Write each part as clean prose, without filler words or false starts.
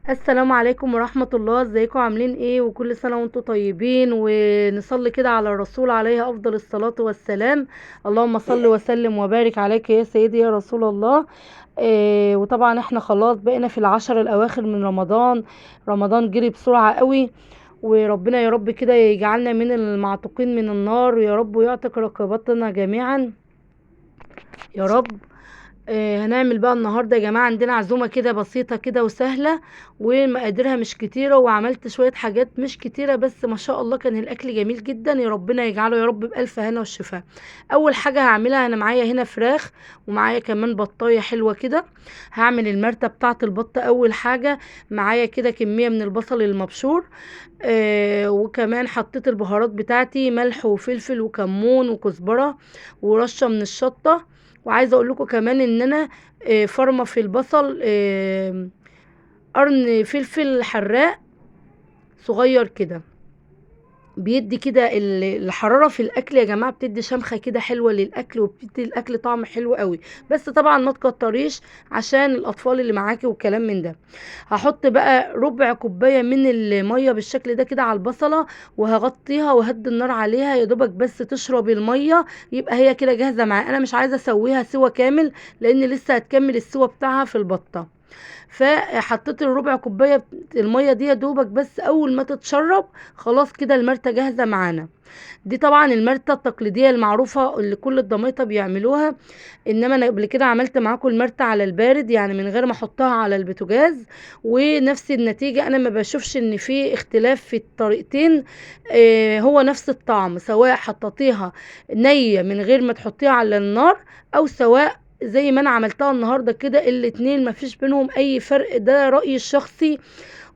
السلام عليكم ورحمة الله. ازيكم عاملين ايه؟ وكل سنة وانتم طيبين، ونصلي كده على الرسول عليه افضل الصلاة والسلام. اللهم صل وسلم وبارك عليك يا سيدي يا رسول الله. وطبعا احنا خلاص بقينا في العشر الاواخر من رمضان. رمضان جري بسرعة قوي، وربنا يا رب كده يجعلنا من المعتوقين من النار، ويا رب ويعتق رقبتنا جميعا يا رب. هنعمل بقى النهارده يا جماعة، عندنا عزومة كده بسيطة كده وسهلة، ومقاديرها مش كتيرة، وعملت شوية حاجات مش كتيرة، بس ما شاء الله كان الاكل جميل جدا. يا ربنا يجعله يا رب بالف هنا والشفاء. اول حاجة هعملها، انا معايا هنا فراخ ومعايا كمان بطايه حلوة كده. هعمل المرته بتاعه البطة. اول حاجة معايا كده كمية من البصل المبشور، وكمان حطيت البهارات بتاعتي، ملح وفلفل وكمون وكزبره ورشه من الشطه. وعايزه اقول لكم كمان ان انا فرمه في البصل قرن فلفل حراق صغير كده، بيدي كده الحرارة في الاكل يا جماعة، بتدي شمخه كده حلوة للاكل، وبتدي الاكل طعم حلو قوي. بس طبعا ما تكتريش عشان الاطفال اللي معاكي والكلام من ده. هحط بقى ربع كوباية من المية بالشكل ده كده على البصله، وهغطيها وهدي النار عليها يا دوبك بس تشرب المية، يبقى هي كده جاهزة معايا. انا مش عايزه اسويها سوا كامل لان لسه هتكمل السوا بتاعها في البطة. فحطيت الربع كوباية المية دي يا دوبك بس، اول ما تتشرب خلاص كده المرته جاهزة معانا. دي طبعا المرته التقليدية المعروفة اللي كل الضميطه بيعملوها، انما انا قبل كده عملت معاكم المرته على البارد، يعني من غير ما احطها على البوتاجاز، ونفس النتيجة. انا ما بشوفش ان في اختلاف في الطريقتين، هو نفس الطعم، سواء حطيتيها نيه من غير ما تحطيها على النار، او سواء زي ما انا عملتها النهارده كده، الاتنين مفيش بينهم اي فرق. ده رأيي الشخصي،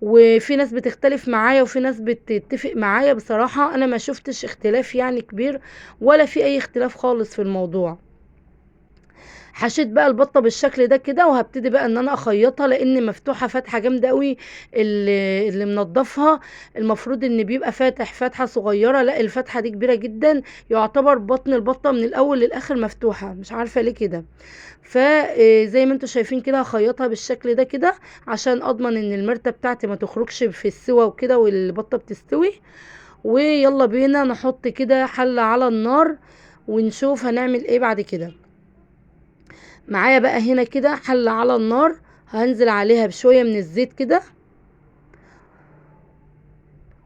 وفي ناس بتختلف معايا وفي ناس بتتفق معايا. بصراحة انا ما شفتش اختلاف يعني كبير، ولا في اي اختلاف خالص في الموضوع. حشيت بقى البطة بالشكل ده كده، وهبتدي بقى ان انا اخيطها لان مفتوحة فتحه جامدة قوي. اللي منضفها المفروض ان بيبقى فاتح فتحه صغيرة، لا الفتحة دي كبيرة جدا، يعتبر بطن البطة من الاول للاخر مفتوحة، مش عارفه ليه كده. فزي ما انتم شايفين كده هخيطها بالشكل ده كده عشان اضمن ان المرته بتاعتي ما تخرجش في السوا وكده والبطه بتستوي. ويلا بينا نحط كده حله على النار ونشوف هنعمل ايه بعد كده. معايا بقى هنا كده حلة على النار، هنزل عليها بشوية من الزيت كده،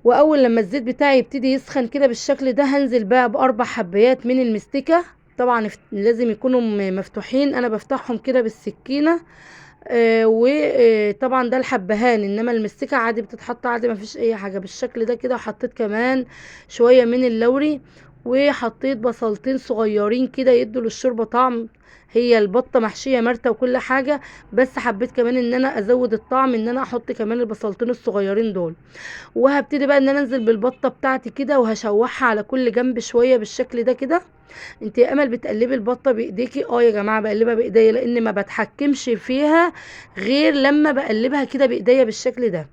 واول لما الزيت بتاعي يبتدي يسخن كده بالشكل ده هنزل بقى باربع حبايات من المستكة. طبعا لازم يكونوا مفتوحين، انا بفتحهم كده بالسكينة. وطبعا ده الحبهان، انما المستكة عادي بتتحط عادي مفيش اي حاجة بالشكل ده كده. وحطيت كمان شوية من اللوري، وحطيت بصلتين صغيرين كده يدوا للشوربة طعم. هي البطة محشية مرتة وكل حاجة، بس حبيت كمان ان انا ازود الطعم ان انا احط كمان البصلتين الصغيرين دول. وهبتدي بقى ان انا انزل بالبطة بتاعتي كده، وهشوحها على كل جنب شوية بالشكل ده كده. انت يا امل بتقلبي البطة بايديكي؟ يا جماعة بقلبها بايديا، لان ما بتحكمش فيها غير لما بقلبها كده بايديا بالشكل ده.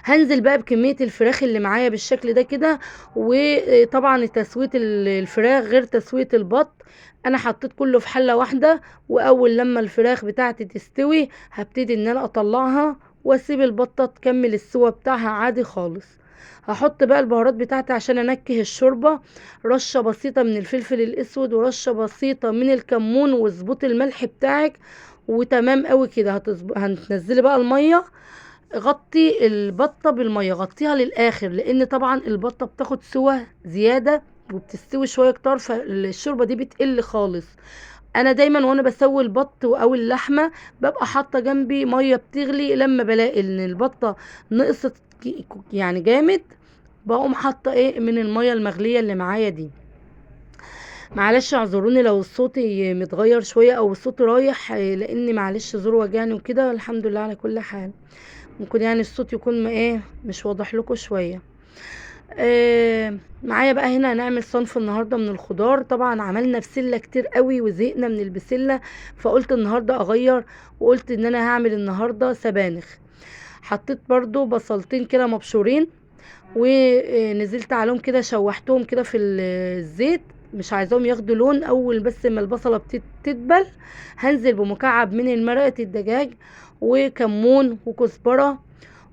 هنزل بقى بكمية الفراخ اللي معايا بالشكل ده كده. وطبعا تسوية الفراخ غير تسوية البط، انا حطيت كله في حلة واحدة. واول لما الفراخ بتاعتي تستوي هبتدي ان انا اطلعها واسيب البطة تكمل السوا بتاعها عادي خالص. هحط بقى البهارات بتاعتي عشان انكه الشوربة، رشة بسيطة من الفلفل الاسود ورشة بسيطة من الكمون، واظبطي الملح بتاعك وتمام قوي كده. هتنزلي بقى المية، غطي البطة بالمية، غطيها للآخر لأن طبعا البطة بتاخد سوى زيادة وبتستوي شوية كتار، فالشوربة دي بتقل خالص. أنا دايما وأنا بسوي البط أو اللحمة ببقى حاطة جنبي مية بتغلي، لما بلاقي إن البطة نقصت يعني جامد بقوم حاطة إيه من المية المغلية اللي معايا دي. معلش اعذروني لو الصوت متغير شوية أو الصوت رايح، لأن معلش زور وجعني وكده، الحمد لله على كل حال. ممكن يعني الصوت يكون ايه مش واضح لكم شوية. معايا بقى هنا هنعمل صنف النهارده من الخضار. طبعا عملنا بسلة كتير قوي وزهقنا من البسله، فقلت النهارده اغير، وقلت ان انا هعمل النهارده سبانخ. حطيت برضو بصلتين كده مبشورين ونزلت عليهم كده، شوحتهم كده في الزيت، مش عايزاهم ياخدوا لون. اول بس ما البصله بتدبل هنزل بمكعب من المرقه الدجاج، وكمون وكزبره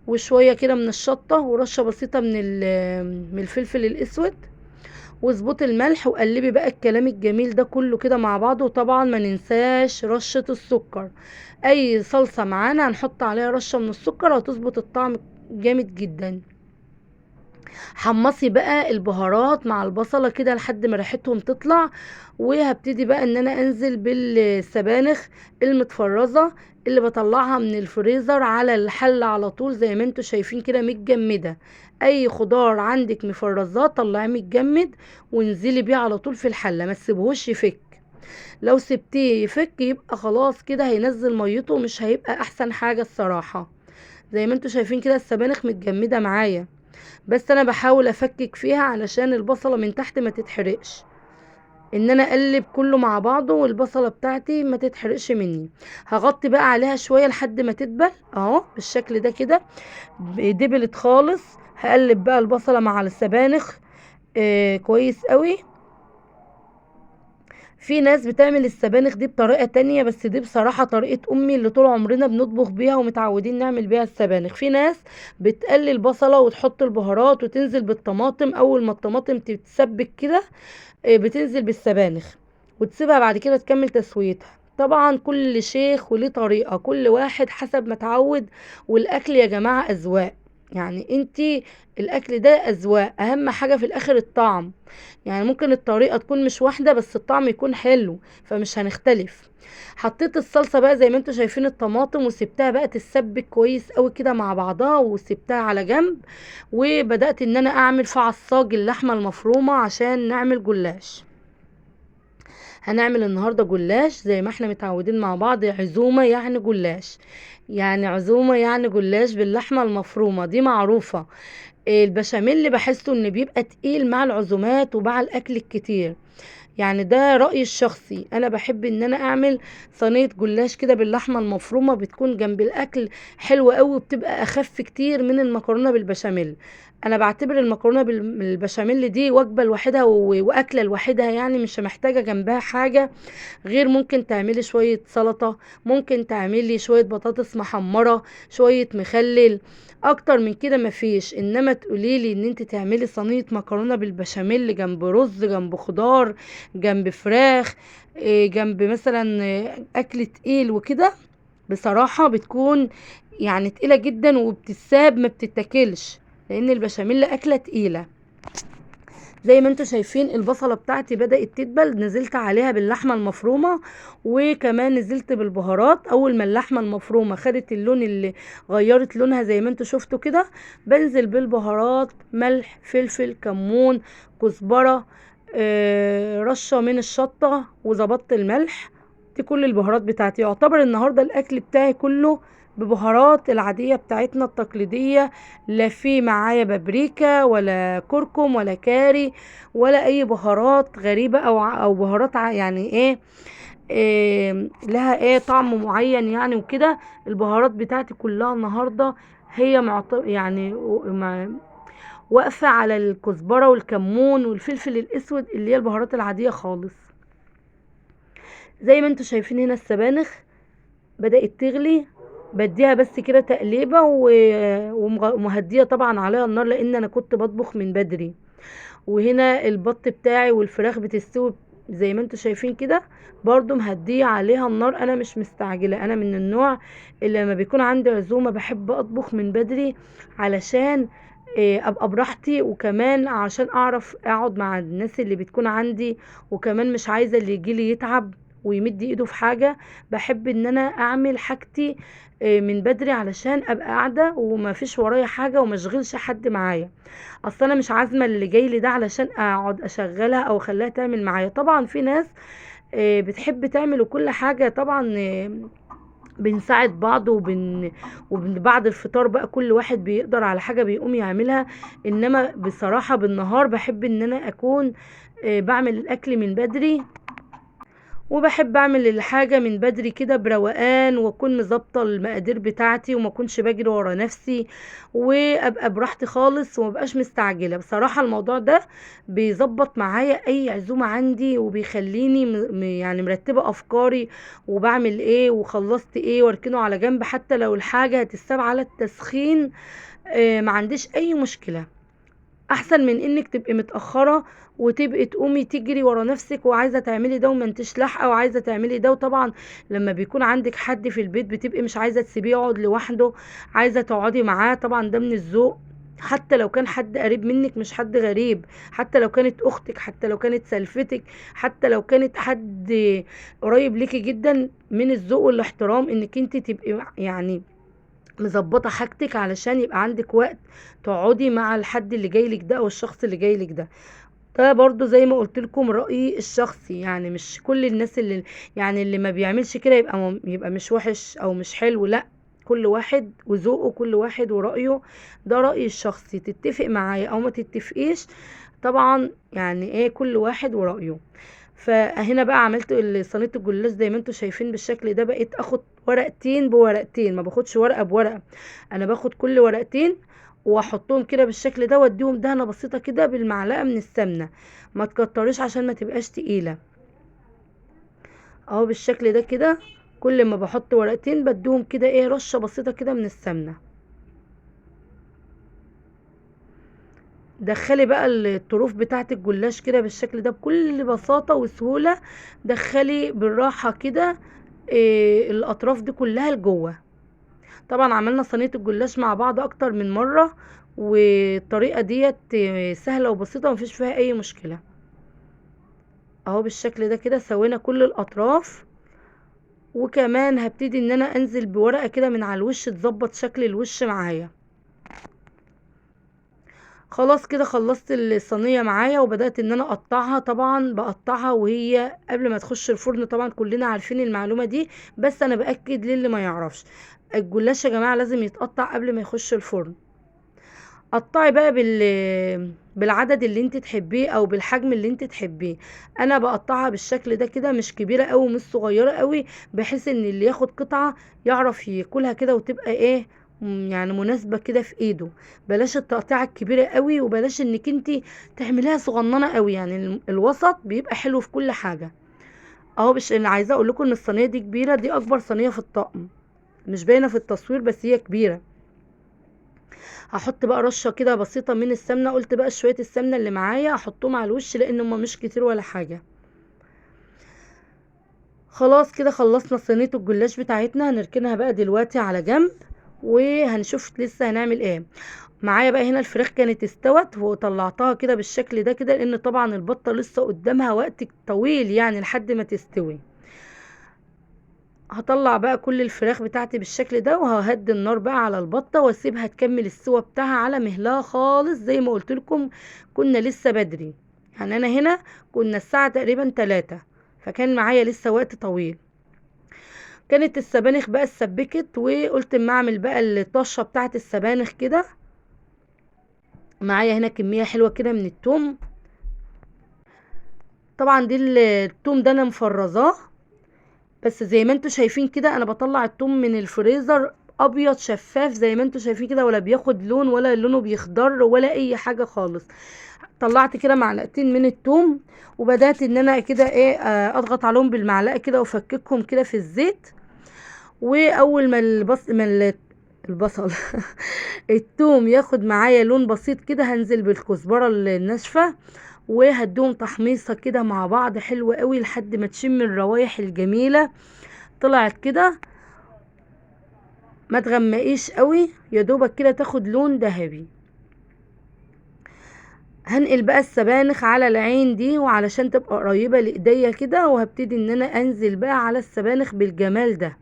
وشوية كده من الشطه، ورشه بسيطة من الفلفل الاسود، واظبطي الملح، وقلبي بقى الكلام الجميل ده كله كده مع بعضه. وطبعا ما ننساش رشه السكر، اي صلصه معانا هنحط عليها رشه من السكر هتظبط الطعم جامد جدا. حمصي بقى البهارات مع البصله كده لحد ما ريحتهم تطلع. وهبتدي بقى ان انا انزل بالسبانخ المتفرزه اللي بطلعها من الفريزر على الحلة على طول زي ما انتوا شايفين كده متجمده. اي خضار عندك مفرزاه طلعيه متجمد وانزلي بيه على طول في الحلة، ما تسيبهوش يفك. لو سبتيه يفك يبقى خلاص كده هينزل ميته ومش هيبقى احسن حاجة الصراحة. زي ما انتوا شايفين كده السبانخ متجمده معايا، بس انا بحاول افكك فيها علشان البصله من تحت ما تتحرقش، ان انا اقلب كله مع بعضه والبصله بتاعتي ما تتحرقش مني. هغطي بقى عليها شوية لحد ما تدبل اهو بالشكل ده كده، دبلت خالص. هقلب بقى البصله مع السبانخ كويس قوي. في ناس بتعمل السبانخ دي بطريقة تانية، بس دي بصراحة طريقه امي اللي طول عمرنا بنطبخ بيها ومتعودين نعمل بيها السبانخ. في ناس بتقلي البصله وتحط البهارات وتنزل بالطماطم، اول ما الطماطم تتسبك كده بتنزل بالسبانخ وتسيبها بعد كده تكمل تسويتها. طبعا كل شيخ وليه طريقه، كل واحد حسب ما اتعود. والاكل يا جماعة اذواق، يعني انتي الاكل ده اذواق، اهم حاجة في الاخر الطعم. يعني ممكن الطريقة تكون مش واحدة بس الطعم يكون حلو، فمش هنختلف. حطيت الصلصه بقى زي ما انتوا شايفين الطماطم، وسبتها بقى تتسبك كويس قوي كده مع بعضها، وسبتها على جنب. وبدات ان انا اعمل في عصاج اللحمة المفرومه عشان نعمل جلاش. هنعمل النهارده جلاش زي ما احنا متعودين مع بعض، عزومة يعني جلاش، يعني عزومة يعني جلاش باللحمه المفرومه دي معروفة. البشاميل بحسه ان بيبقى تقيل مع العزومات ومع الاكل الكتير، يعني ده رأيي الشخصي. انا بحب ان انا اعمل صينية جلاش كده باللحمة المفرومة، بتكون جنب الاكل حلوة قوي، وبتبقى اخف كتير من المكرونة بالبشاميل. انا بعتبر المكرونة بالبشاميل دي وجبة لوحدها واكلة لوحدها، يعني مش محتاجة جنبها حاجة غير ممكن تعملي شوية سلطة، ممكن تعملي شوية بطاطس محمرة، شوية مخلل، اكتر من كده مفيش. انما تقوليلي ان انت تعملي صينية مكرونة بالبشاميل جنب رز، جنب خضار، جنب فراخ، جنب مثلا اكل تقيل وكده، بصراحة بتكون يعني تقيلة جدا وبتتساب ما بتتاكلش، لان البشاميل اكلة تقيلة. زي ما انتوا شايفين البصلة بتاعتي بدأت تدبل، نزلت عليها باللحمة المفرومة، وكمان نزلت بالبهارات. اول ما اللحمة المفرومة خدت اللون اللي غيرت لونها زي ما انتوا شفتوا كده، بنزل بالبهارات، ملح، فلفل، كمون، كزبرة، رشة من الشطة، وظبطت الملح. دي كل البهارات بتاعتي. يعتبر النهاردة الاكل بتاعي كله ببهارات العادية بتاعتنا التقليدية، لا في معايا بابريكا ولا كركم ولا كاري ولا اي بهارات غريبة او بهارات يعني إيه لها ايه طعم معين يعني وكده. البهارات بتاعتي كلها النهاردة هي يعني واقفة على الكزبرة والكمون والفلفل الاسود اللي هي البهارات العادية خالص. زي ما انتوا شايفين هنا السبانخ بدأت تغلي، بديها بس كده تقليبة ومهدية طبعا عليها النار لان انا كنت بطبخ من بدري. وهنا البط بتاعي والفراخ بتستوي زي ما انتوا شايفين كده، برضو مهدية عليها النار. انا مش مستعجلة، انا من النوع اللي لما بيكون عندي عزومة بحب اطبخ من بدري علشان ابقى براحتي، وكمان عشان اعرف اقعد مع الناس اللي بتكون عندي، وكمان مش عايزة اللي يجيلي يتعب ويمد ايده في حاجة. بحب ان انا اعمل حاجتي من بدري علشان ابقى قاعدة وما فيش ورايا حاجة وما اشغلش حد معايا. اصل انا مش عازمة اللي جاي لي ده علشان اقعد اشغلها او اخليها تعمل معايا. طبعا في ناس بتحب تعمل وكل حاجة، طبعا بنساعد بعض وبعد الفطار بقى كل واحد بيقدر على حاجة بيقوم يعملها. انما بصراحة بالنهار بحب ان انا اكون بعمل الاكل من بدري. وبحب اعمل الحاجة من بدري كده بروقان، واكون مظبطه المقادير بتاعتي وما اكونش بجري ورا نفسي، وابقى براحتي خالص وما بقاش مستعجلة. بصراحة الموضوع ده بيظبط معايا اي عزومة عندي، وبيخليني يعني مرتبه افكاري وبعمل ايه وخلصت ايه واركنه على جنب، حتى لو الحاجة هتتساب على التسخين ما عنديش اي مشكلة. احسن من انك تبقي متاخرة وتبقي تقومي تجري ورا نفسك وعايزه تعملي ده وما انتش لاحقة وعايزه تعملي ده. وطبعا لما بيكون عندك حد في البيت بتبقي مش عايزه تسيبيه يقعد لوحده، عايزه تقعدي معاه. طبعا ده من الذوق، حتى لو كان حد قريب منك مش حد غريب، حتى لو كانت اختك، حتى لو كانت سلفتك، حتى لو كانت حد قريب ليكي جدا، من الذوق والاحترام انك انت تبقي يعني مظبطه حاجتك علشان يبقى عندك وقت تقعدي مع الحد اللي جايلك ده او الشخص اللي جايلك ده. ده برضو زي ما قلت لكم رأيي الشخصي، يعني مش كل الناس اللي يعني اللي ما بيعملش كده يبقى مش وحش او مش حلو، لا، كل واحد وذوقه، كل واحد ورأيه. ده رأيي الشخصي، تتفق معايا او ما تتفقيش، طبعا يعني ايه، كل واحد ورأيه. فهنا بقى عملت صينية الجلاش زي ما انتم شايفين بالشكل ده. بقيت اخد ورقتين بورقتين، ما باخدش ورقة بورقه، انا باخد كل ورقتين واحطهم كده بالشكل ده، واديهم دهنه بسيطة كده بالمعلقه من السمنة، ما تكتريش عشان ما تبقاش تقيلة. اهو بالشكل ده كده، كل ما بحط ورقتين بديهم كده ايه رشه بسيطة كده من السمنة. دخلي بقى الطروف بتاعه الجلاش كده بالشكل ده بكل بساطة وسهولة، دخلي بالراحة كده إيه الاطراف دي كلها لجوه. طبعا عملنا صينية الجلاش مع بعض اكتر من مرة، والطريقة ديت سهلة وبسيطة ومفيش فيها اي مشكلة. اهو بالشكل ده كده سوينا كل الاطراف. وكمان هبتدي ان انا انزل بورقه كده من على الوش تظبط شكل الوش معايا. خلاص كده خلصت الصينية معايا، وبدات ان انا اقطعها. طبعا بقطعها وهي قبل ما تخش الفرن، طبعا كلنا عارفين المعلومة دي، بس انا باكد للي ما يعرفش. الجلاش يا جماعة لازم يتقطع قبل ما يخش الفرن. قطعي بقى بالعدد اللي انت تحبيه او بالحجم اللي انت تحبيه. انا بقطعها بالشكل ده كده، مش كبيرة قوي مش صغيرة قوي، بحيث ان اللي ياخد قطعه يعرف ياكلها كده وتبقى ايه يعني مناسبة كده في ايده. بلاش التقطيعه الكبيرة قوي، وبلاش انك انت تعمليها صغننه قوي، يعني الوسط بيبقى حلو في كل حاجة. اهو مش اللي عايزه اقول لكم ان الصينية دي كبيرة، دي اكبر صينية في الطقم، مش باينة في التصوير بس هي كبيرة. هحط بقى رشه كده بسيطة من السمنة، قلت بقى شوية السمنة اللي معايا احطهم على الوش لان هما مش كتير ولا حاجة. خلاص كده خلصنا صينية الجلاش بتاعتنا، هنركنها بقى دلوقتي على جنب وهنشوف لسه هنعمل ايه. معايا بقى هنا الفراخ كانت استوت وطلعتها كده بالشكل ده كده، لان طبعا البطة لسه قدامها وقت طويل يعني لحد ما تستوي. هطلع بقى كل الفراخ بتاعتي بالشكل ده، وههدي النار بقى على البطة واسيبها تكمل السوا بتاعها على مهلها خالص. زي ما قلت لكم كنا لسه بدري، يعني انا هنا كنا الساعة تقريبا 3، فكان معايا لسه وقت طويل. كانت السبانخ بقى اتسبكت، وقلت اما اعمل بقى الطشه بتاعت السبانخ كده. معايا هنا كمية حلوة كده من التوم، طبعا دي التوم ده انا مفرزاه، بس زي ما انتوا شايفين كده انا بطلع التوم من الفريزر ابيض شفاف زي ما انتوا شايفين كده، ولا بياخد لون ولا لونه بيخضر ولا اي حاجة خالص. طلعت كده معلقتين من التوم، وبدات ان انا كده ايه اضغط عليهم بالمعلقه كده وافككهم كده في الزيت. واول ما البصل التوم ياخد معايا لون بسيط كده، هنزل بالكزبره الناشفه وهديهم تحميصه كده مع بعض حلوة قوي لحد ما تشم الروايح الجميلة طلعت كده. ما تغمقيش قوي، يا دوبك كده تاخد لون ذهبي. هنقل بقى السبانخ على العين دي، وعلشان تبقى قريبه لايديا كده، وهبتدي ان انا انزل بقى على السبانخ بالجمال ده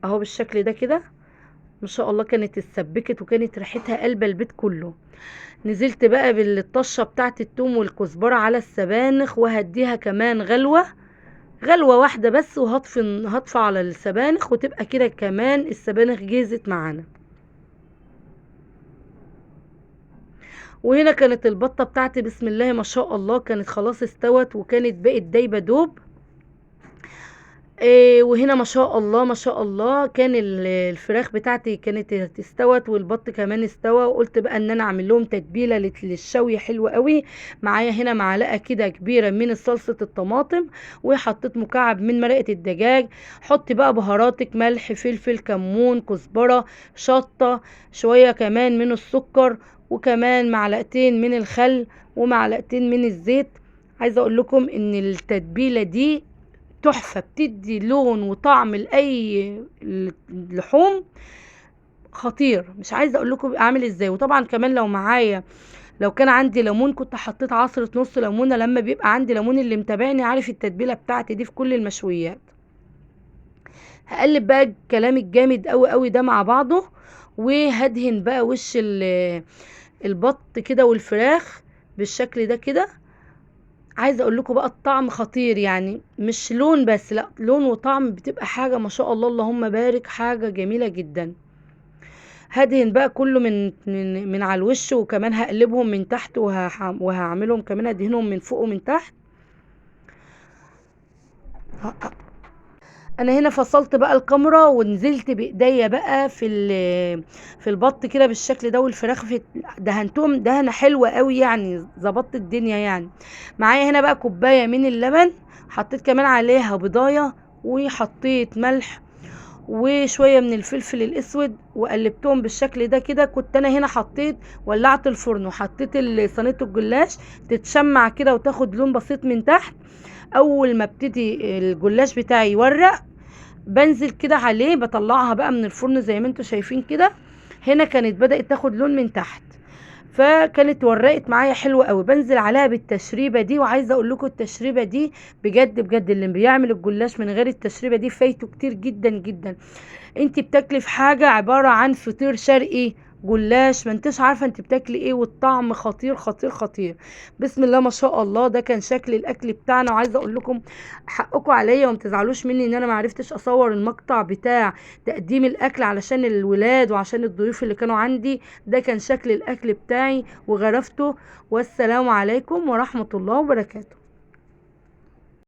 اهو بالشكل ده كده. ما شاء الله كانت اتسبكت وكانت ريحتها قلبه البيت كله. نزلت بقى بالطشه بتاعه التوم والكزبره على السبانخ، وهديها كمان غلوه غلوه واحدة بس، وهطفي على السبانخ، وتبقى كده كمان السبانخ جهزت معانا. وهنا كانت البطة بتاعتي بسم الله ما شاء الله كانت خلاص استوت، وكانت بقت دايبه دوب. وهنا ما شاء الله ما شاء الله كان الفراخ بتاعتي كانت استوت، والبط كمان استوى. وقلت بقى ان انا اعمل لهم تتبيله للشوي حلوة قوي. معايا هنا معلقه كده كبيرة من صلصه الطماطم، وحطيت مكعب من مرقه الدجاج. حطي بقى بهاراتك، ملح فلفل كمون كزبره شطه، شوية كمان من السكر، وكمان معلقتين من الخل، ومعلقتين من الزيت. عايزه اقول لكم ان التتبيله دي تحفة، بتدي لون وطعم لأي لحوم خطير، مش عايزة اقول لكم عامل ازاي. وطبعا كمان لو معايا، لو كان عندي ليمون كنت حطيت عصرة نص ليمونة. لما بيبقى عندي ليمون، اللي متابعني عارف التتبيلة بتاعتي دي في كل المشويات. هقلب بقى الكلام الجامد قوي قوي ده مع بعضه، وهدهن بقى وش البط كده والفراخ بالشكل ده كده. عايزه اقول لكم بقى الطعم خطير، يعني مش لون بس، لا لون وطعم، بتبقى حاجة ما شاء الله اللهم بارك، حاجة جميلة جدا. هدهن بقى كله من من من على الوش، وكمان هقلبهم من تحت، وهعملهم كمان ادهنهم من فوق ومن تحت. انا هنا فصلت بقى الكاميرا ونزلت بايديا بقى في البط كده بالشكل ده، والفراخ في دهنتهم دهنه حلوة قوي، يعني ظبطت الدنيا. يعني معايا هنا بقى كوباية من اللبن، حطيت كمان عليها بضايه، وحطيت ملح وشوية من الفلفل الاسود، وقلبتهم بالشكل ده كده. كنت انا هنا حطيت، ولعت الفرن وحطيت صينية الجلاش تتشمع كده وتاخد لون بسيط من تحت. اول ما ابتدي الجلاش بتاعي يورق بنزل كده عليه، بطلعها بقى من الفرن زي ما انتم شايفين كده. هنا كانت بدأت تاخد لون من تحت، فكانت ورقت معايا حلوة قوي. بنزل عليها بالتشريبه دي، وعايزه اقول لكم التشريبه دي بجد بجد اللي بيعمل الجلاش من غير التشريبه دي فايته كتير جدا جدا. انت بتاكلي في حاجة عبارة عن فطير شرقي جلاش، ما انتش عارفه انت بتاكلي ايه، والطعم خطير خطير خطير بسم الله ما شاء الله. ده كان شكل الاكل بتاعنا. وعايزه اقول لكم حقكم عليا وما تزعلوش مني ان انا ما عرفتش اصور المقطع بتاع تقديم الاكل علشان الولاد وعشان الضيوف اللي كانوا عندي. ده كان شكل الاكل بتاعي وغرفته. والسلام عليكم ورحمة الله وبركاته.